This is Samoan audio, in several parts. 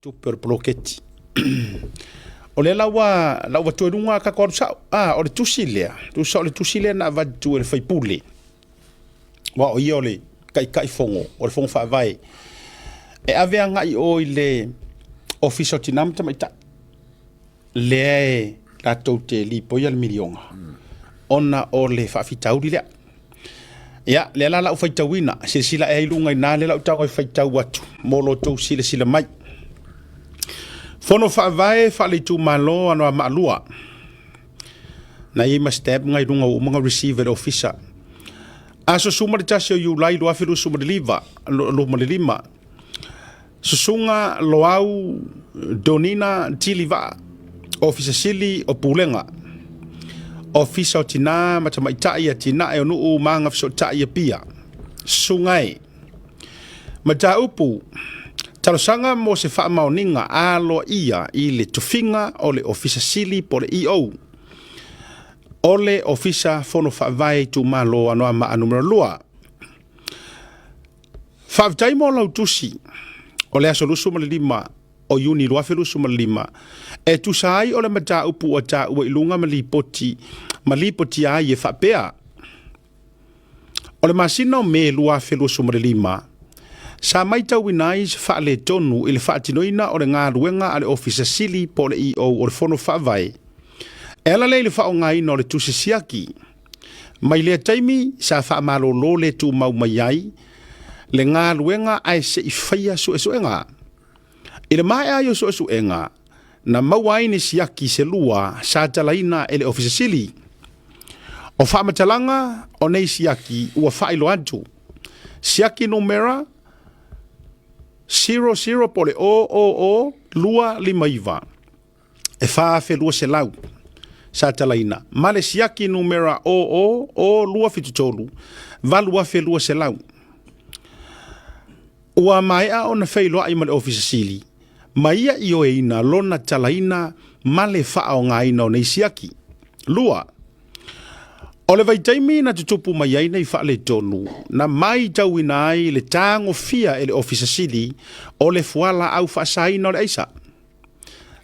Tupe o le poloketi. O lea la ua lau atu ai luga tatou alu sao. Ah, o le tusi lea, tusa o le tusi lea na avatu e le faipule, aua o ia o le Taitaifono o le Fono Faavae, e ave agai i o i le Ofisa o Tina ma Tamaitai, lea e latou te lipoia le miliona, ona o le faafitauli lea. Ia, lea la lau faitauina, silasila ea i luga i ina, lea la ou tago e faitau atu mo lo outou silasila mai. Fono Faavae faale-itumalo Anoamaa 2. Na i ai ma stamp na i luga ua uma ona receive e le ofisa. Aso 11 o Iulai 2025, 25, Susuga Loau Donina Tilivaa, Ofisa Sili o Pulega, Ofisa o Tina ma Tamaitai Atinae o Nuu ma Agafesootai Apia, Susuga e. Mataupu, Talosaga mo se faamaoniga aloaia i le tofiga o le Ofisa Sili po o le EO o le Ofisa Fono Faavae Itumalo Anoamaa Numera 2. Faafetai mo lau tusi o le aso 25 o Iuni 2025 e tusa ai o le mataupu ua taua i luga ma lipoti ma lipotia ai e faapea, O le masina o Me 2025, sa maitauina ai se faaletonu i le faatinoina o le galuega a le Ofisa Sili po o le EO o le Fono Faavae e ala lea i le faaaogaina o le tusi siaki. Mai lea taimi sa faamalolo le tumau mai ai le galuega ae se i faia suesuega. I le maea ai o suesuega, na maua ai ni siaki se lua sa talaina e le Ofisa Sili. O faamatalaga o nei siaki ua faailoa atu, siaki numera 00 po o le 000 259, e 4,200 sa talaina, ma le siaki numera 000 273, 8,200. Ua maea ona feiloai ma le Ofisa Sili ma ia ioeina lona talaina ma le faaaogaina o nei siaki. 2. O le vaitaimi na tutupu mai ai nei faaletonu, na maitauina ai le tagofia e le Ofisa Sili o le fualaau faasaina o le aisa.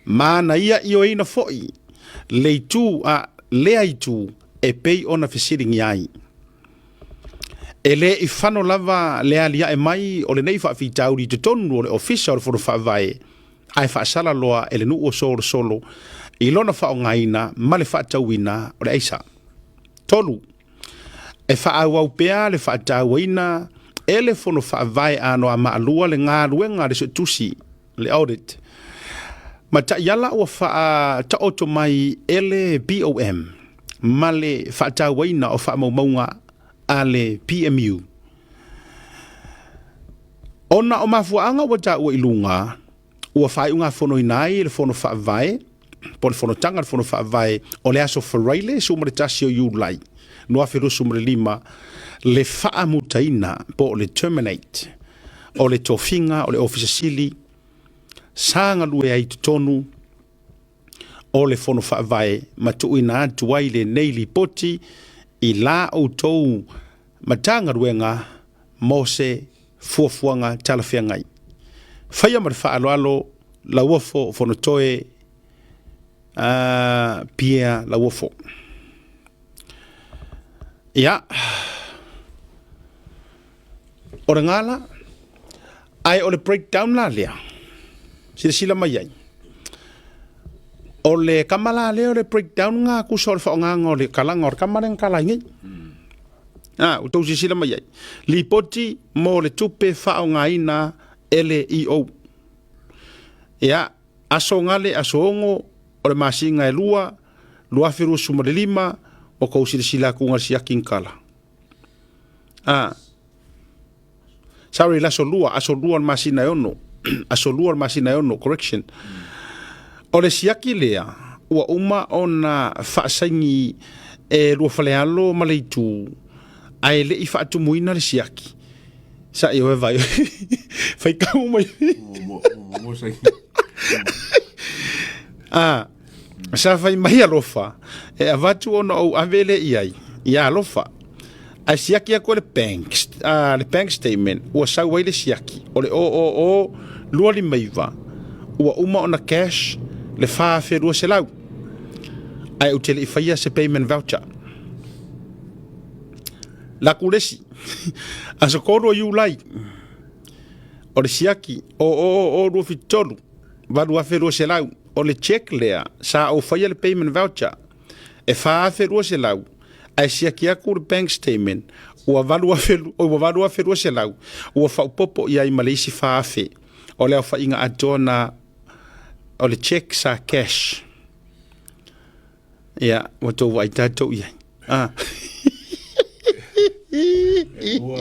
Ma na ia ioeina foi le itu a lea itu e pei ona fesiligia ai. E le i fano lava le aliae mai o lenei faafitauli i totonu o le Ofisa o le Fono Faavae, ae faasala loa e le nuu o Solosolo i lona faaaogaina ma le faatauina o le aisa. 3. E faaauau pea le faatauaina e le Fono Faavae a Anoamaa 2 le galuega a le Suetusi, le audit, ma taiala ua faataoto mai e le BOM ma le faatauaina o faamaumauga a le PMU. Ona o mafuaaga ua taua i luga, ua faaiugafonoina ai e le Fono Faavae po o le Fonotaga a le Fono Faavae o le aso Faraile 11 o Iulai 2025 le faamutaina po o le terminate o le tofiga o le Ofisa Sili sa galue ai i totonu o le Fono Faavae ma tuuina atu ai lenei lipoti i la outou Matagaluega mo se fuafuaga talafeagai. Faia ma le faaaloalo Lauofo Fonotoe Pierre Lauofo. Ia, o le gala, ae o le breakdown la lea, silasila mai ai, o le kama la lea o le breakdown nga kusa o le faaaogaga o le kalaga o le kama lea na kala ai nei. A, ua tou silasila mai ai. Lipoti mo le tupe faaaogaina e le EO. Ia, aso gale, aso 6 o le masina e 2, 2025, ua tou silasila atu na siaki ni kala. A, sorry, le aso 2, aso 2 o le masina e 6, aso 2 o le masina e 6, correction. O le siaki lea, ua uma ona faasaini e Luafalealo ma Leitu, ae le i faatumuina le siaki. Sa i oe vai. Faitau mai. Ah, sa fai mai alofa e avatu ona ou ave le i ai ia alofa. Ae siaki aku le bank, le bank statement ua sau ai le siaki o le 000 259 Ua uma ona cash le 4,200 ae ou te le i faia se payment voucher. Laku le isi, aso 3 o Iulai, o le siaki 00023, 8,200, o le cheque lea sa ou faia le payment voucher e 4,200 ae siaki atu le bank statement ua 8,200 ua faaopoopo i ai ma le isi 4,000. O le aofaiga atoa na o le cheque sa cash. Ia, ua tou vaai tatou i ai. Ah. Ua,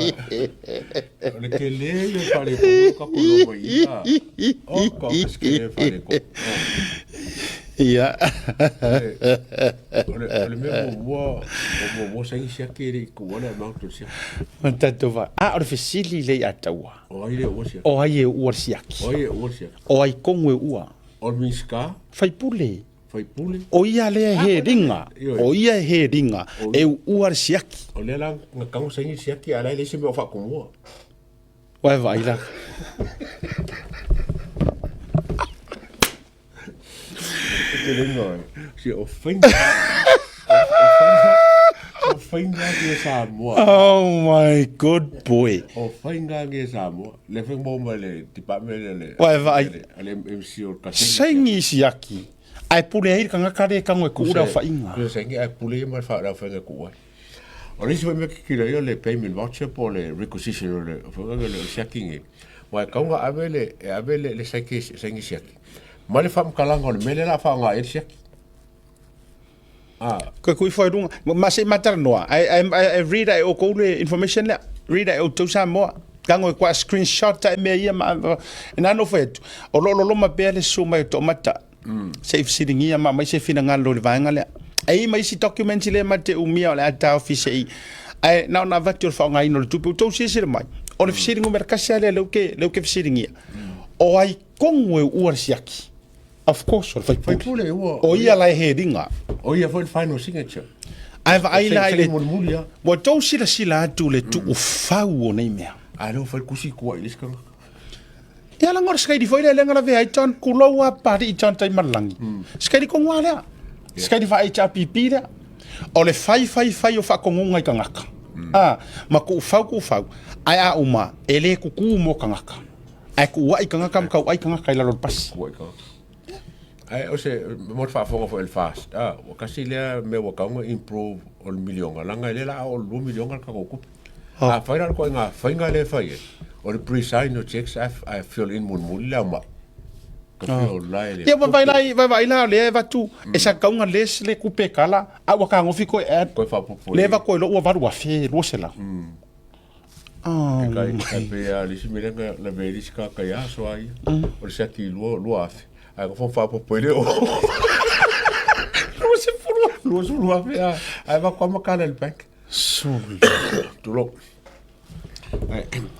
o le tele ia o faaletonu o tatou iloa mai i ina. O, ka se tele o faaletonu. Ia. O le, o le mea muamua, o muamua saini siaki e le i tuua le amount o le siaki. Ma tatou vaai. Ah, o le fesili lea ia taua. O ai le uua siaki? O ai e uua le siaki? O ai e uua le siaki? O ai kogu e uua? O le Minisita? Faipule. Faipule. O ia lea e he ringa. O ia e he ringa. E uua le siaki. O lea la na tago saini le siaki a o la e leai se mea o faatomua. Uae vaai la. Te lenga oe. Si o faiga. O faiga. O faiga ke Samoa. Oh my good boy. O faiga ke Samoa. Le fai mo mai le department le le. Uae vaai. Le MC o ka saini. Saini siaki. Ae pule ai le kangaka le kango e ku'u le aofaiga. Kusa saini ae pule ia ma le wha whainga ku'u ai. O le isi foi mea kikilo ia o le payment voucher po o le requisition o le foi o le siaki nei. Aua e tatau ona ave le e ave le le saike saini siaki ma le faamatalaga o le mea lea o le a faaaoga i ai le siaki. Ah. Koe kui foi lunga. Ma se matalanoa. Ai ai ai read ai o kou le information lea. Read ai o tou Samoa. Kango e kua screenshot ai mea ia ma e nā no fai atu. O lo lo loma pea le susu mai o toamata. Se i fesiligia ma aumai se finagalo i le vaega lea. E i ai ma isi documents lea ma te umia o le a taofi se i ae na ona avatu o le faaaogaina o le tupe. Ua tou silasila mai, o le fesili numera tasi lava lea lea ou te, lea ou te fesiligia, o ai tonu e uua le siaki? Of course o le faipule. Faipule ua. O ia la e heriga. O ia foi le final signature. Ae vaai la i le, Mulimuli lava. ua tou silasila atu i le tuufau o nei mea. A lea ua fai le tusi i tua i le isi tagata. Ia laga o le sikaili foi lea lea na lavea ai John Kulou a Papalii John Taimalelagi. Sikaili tonu lava lea. Sikaili faa-HRPP lea. O le fai fai fai o faatonuga i tagata. A, ma tuufau tuufau. Ae a uma, e le tutu mo tagata. Ae tuuai tagata ma tauai tagata i lalo o le pasi. Tuuai tagata. Ae o se mo le faafofoga foi a le FAST, a, ua tasi lea mea ua tatau ona improve o le miliona, leaga e le la oo i le 2 miliona le tatou tupe. Afai la o le ituaiga faiga lea e fai ai, o le pre-sign o checks ae fill in mulimuli le aumai. Ka fill la e le Ia, vaai la, vaai la o lea e avatu, e sa tatau ona less le tupe e kala, a ua fetagofi koe add, Koe faaopoopo lea e avatu ai loa ua $8,200. Oh E tai, my. tai pei a le isi mea lea na lavea ai le isi tagata i aso a ia. O le siaki i lua, 2,000. Ae na faaopoopo ai le o. 20,000. 20,000 a. Ae avatu lava ma kala i le bank. Suli. Tulou.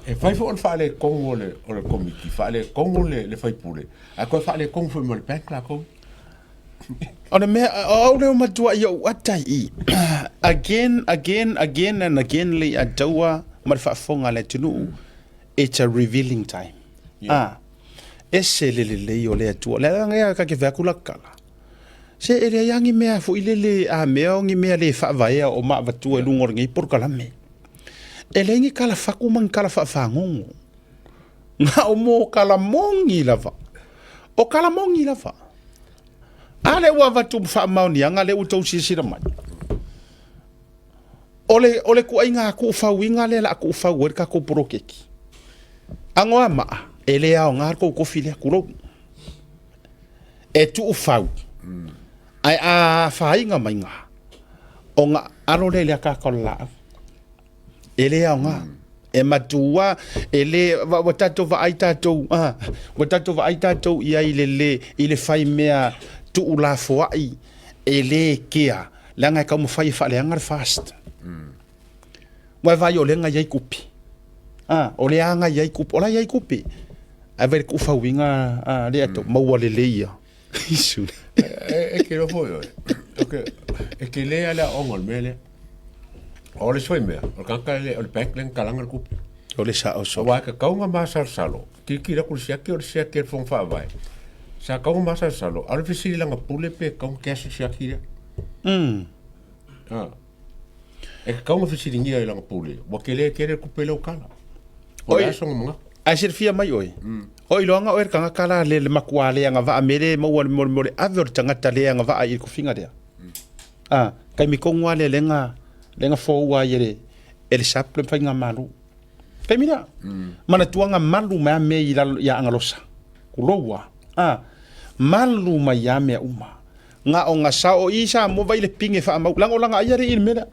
E fai foi o le faaletonu o le, o le komiti, faaletonu le, le faipule, ae toe faaletonu foi ma le bank latou. O le mea, o au lea ua matuai ou ata i i. Again, again, again and again le ia taua ma le faafofoga a le atunuu, it's a revealing time. Yeah. Ah, ese le lelei o le Atua. O le ala lea ta te fai atu la tala. Se e leai lava ni mea foi lele a mea o ni mea le faavaea o ma avatua i luga o lenei polokalame. E leai ni tala fatu ma ni tala faafagogo. Na o mo tala moni lava. O tala moni lava. A lea ua avatu ma faamaoniaga lea ua tou silasila mai. O le, o le tuuaiga tuufauina lea o le a tuufau ai le tatou poloketi. Anoamaa, e le aoga le tou tofi lea, tulou. E tuufau, ae a afaina mai na, ona alo lea i le ataata o le laau. E le aoga. E matua, e le, ua tatou vaai tatou, a, ua tatou vaai tatou i ai i le le, i le fai mea tuulafoai, e le kea, leaga e taumafai e faaleaga le FAST. Ua e vaai o lea na i ai tupe. A, o lea na i ai tupe, o la e i ai tupe. Ae vaai i le tuufauina a, lea e maua lelei ia. Isu. E te iloa foi oe, e tele lava le aoaoga o le mea lea. O le isi foi mea, o le tagata le, o le bank lea na talaga le tupe. O le sao solo. Aua e tatau ona masalosalo, tilotilo atu i le siaki o le siaki a le Fono Faavae. Sa tau masalosalo, a o le fesili laga pule pe tatau ona cash le siaki lea. A. E tatau ona fesiligia i lana pule, ua tele tele le tupe lea ua tala. Po o le a sona manatu. Ae silafia mai oe, o iloaga oe le tagata la le le matua le agavaa me le maua le mo le ave o le tagata le agavaa i le tofiga lea. A, taimi tonu lava lea lea na foua ai e le e le SAP le faigamalo. Taimi lea, manatua na malu mai lava mea i lalo ia Agalosa, tulou lava. A, malu mai lava mea uma. Na o na sao o i Samoa vai le pine faamau, leaga o lana ai alii i le mea lea.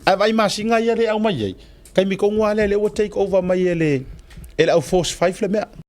Ae vaai masina ia lea e aumai ai, taimi tonu lava lea lea ua take over mai e le e le au Force 5 le mea.